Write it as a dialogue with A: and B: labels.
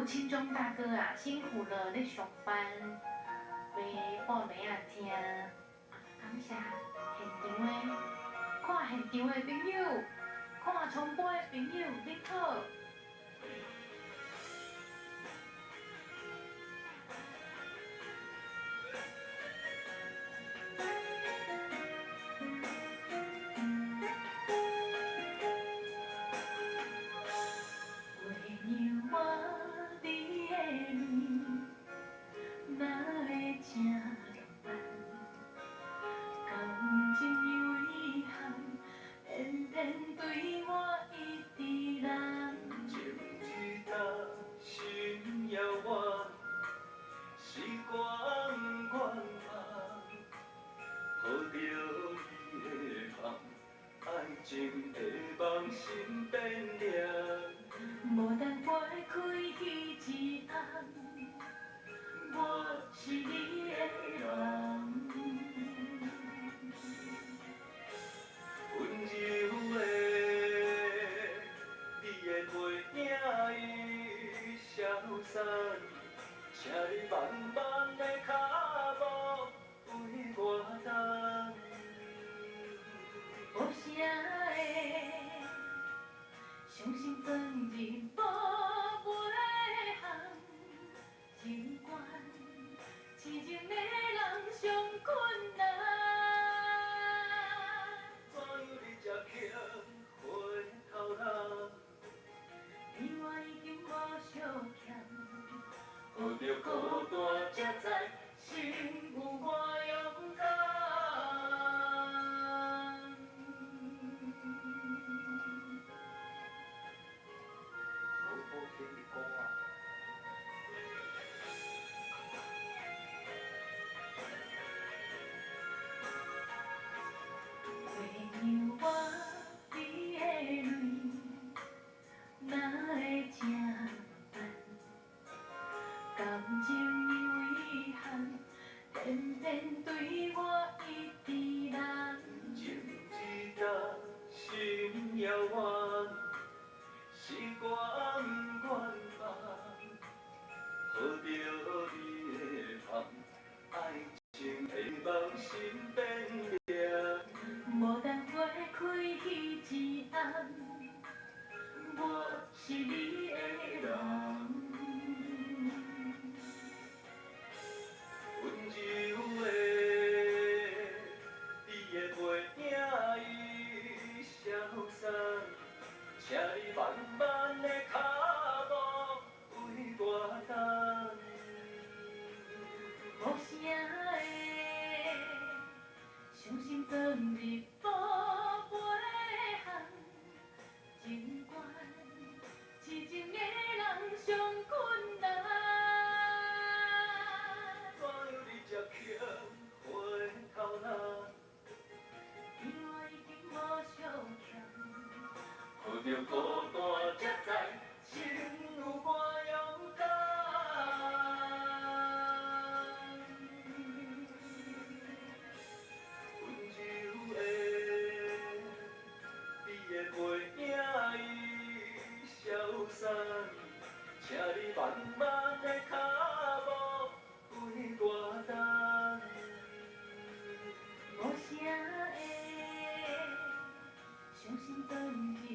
A: 青中大哥啊，辛苦了，咧上班，陪半暝仔聽，感謝現場的看現場的朋友，看重播的朋友，恁好。月娘我你的面，哪會這浪漫？感情有遺憾，偏偏對我一直難。
B: 情一搭心遙遠，時光不願放，抱著你的夢，愛情的夢心變涼。
A: 無等花開彼一暗，我是你的人。
B: 溫柔的你的背影已消散，請你慢慢的腳步為我等。
A: 無聲的傷心鑽入寶貝巷，情願痴情的人上困難。
B: 怎樣你才肯回頭人？
A: 你我已經無相欠，
B: 抱著孤單才知心有偌勇敢。好好聽的歌啊！
A: 月娘我你的淚，哪會這慢？感情有遺憾，偏偏對我一直難。
B: 情一搭心遙遠，時光不願放，抱著你的夢，愛情的夢心變涼。
A: 無等花開彼一暗，我是你的人。
B: 溫柔的你的背影已消散，請你慢慢的腳步為我等。
A: 無聲的傷心鑽入寶貝巷，情願痴情的人上困難。
B: 怎樣你才肯回頭人？
A: 你我已經無相欠，
B: 抱著孤單才知心有偌勇敢。溫柔的你的背影已消散，請你慢慢的腳步為我等。
A: 無聲的傷心鑽入